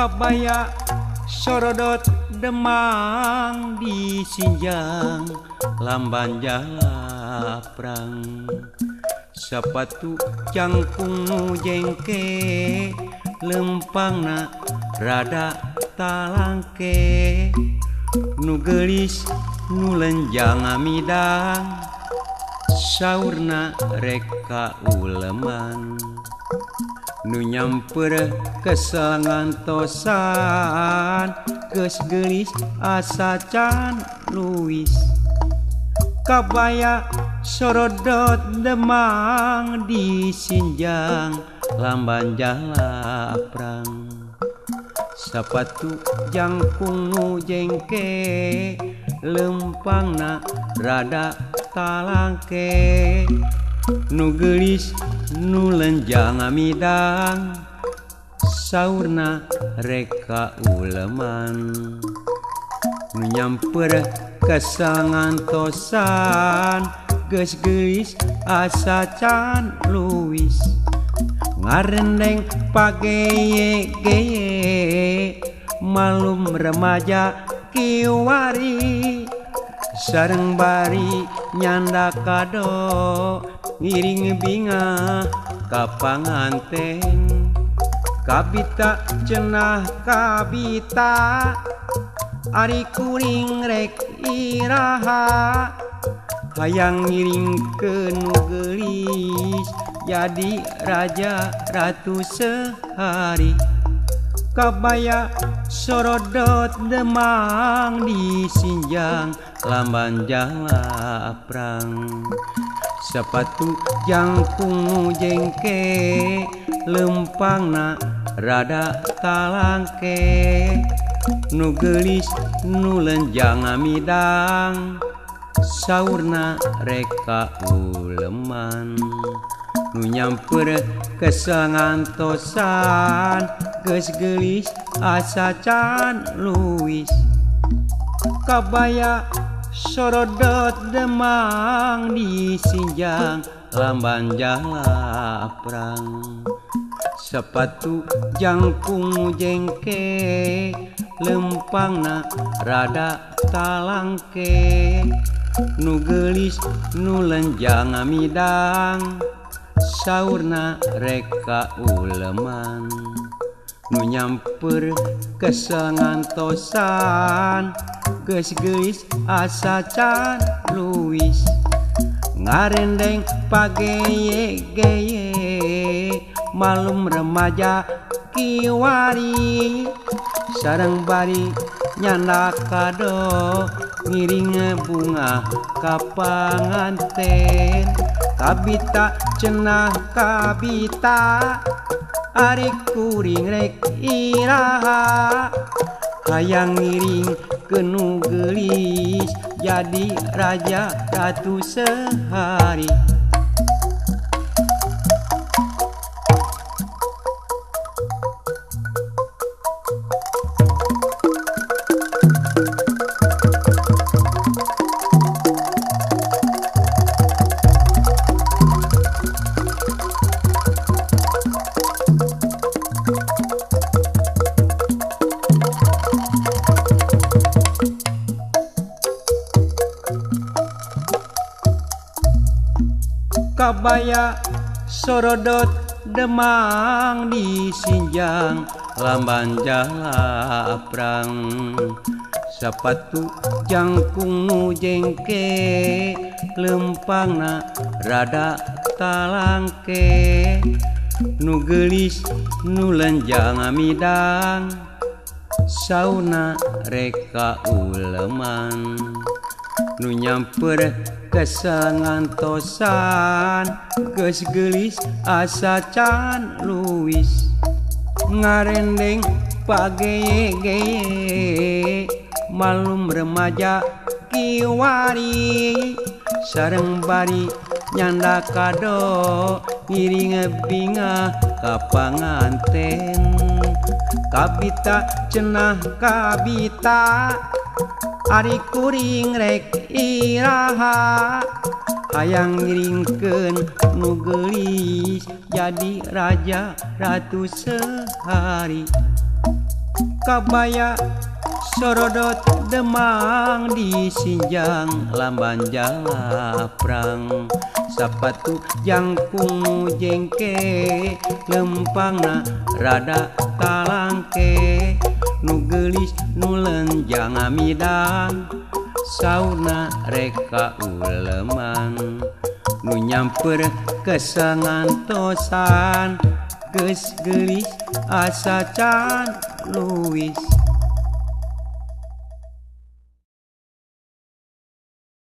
Kabaya sorodot Demang di Sinjang lamban jalaprang. Sapatu jangkung nu jengke lempangna rada talangke. Nu geulis nu lenjang amidang saurna rek ka uleman. Nu nyamper kesel ngantosan geus geulis asa can luwis. Kabaya sorodot Demang di Sinjang lamban jalaprang. Sapatu jangkung nu jengke lempangna rada talangke. Nu geulis nu lenjang amidang saurna rek ka uleman. Nu nyamper kesel ngantosan geus geulis asa can luwis. Ngarendeng pageye-geye malum remaja kiwari. Sareng bari nyanda kado ngiring bingah ka panganten. Kabita cenah kabita ari kuring rek iraha. Hayang ngiringkeun nu geulis jadi raja ratu sehari. Kabaya sorodot Demang di Sinjang lamban jalaprang. Sapatu jangkung nu jengke lempangna rada talangke. Nu geulis nu lenjang amidang saurna rek ka uleman. Nu nyamper kesel ngantosan geus geulis asa can luwis. Kabaya sorodot Demang di Sinjang lamban jalaprang. Sapatu jangkung nu jengke lempangna rada talangke. Nu geulis nu lenjang amidang saurna rek ka uleman. Nu nyamper kesel ngantosan geus geulis asa can luwis. Ngarendeng pageye-geye malum remaja kiwari. Sareng bari nyanda kado ngiring bunga ka panganten. Kabita cenah kabita ari kuring rek iraha. Hayang ngiring nu geulis jadi raja ratu sehari. Kabaya sorodot Demang di Sinjang lamban jalaprang. Sapatu jangkung nu jengke lempangna rada talangke. Nu geulis nu lenjang amidang sauna rek ka uleman. Nu nyamper kesel ngantosan geus geulis asa can luwis. Ngarendeng pageye-geye malum remaja kiwari. Sareng bari nyanda kado ngiring bingah ka panganten. Kabita cenah kabita ari kuring rek iraha. Hayang ngiringkeun nu geulis jadi raja ratu sehari. Kabaya sorodot Demang disinjang lamban jalaprang sapatu jangkung jengke lempangna rada talangke nu geulis nu lenjang amidang sauna reka uleman nu nyamper kesangantosan geus geulis asa can luwis.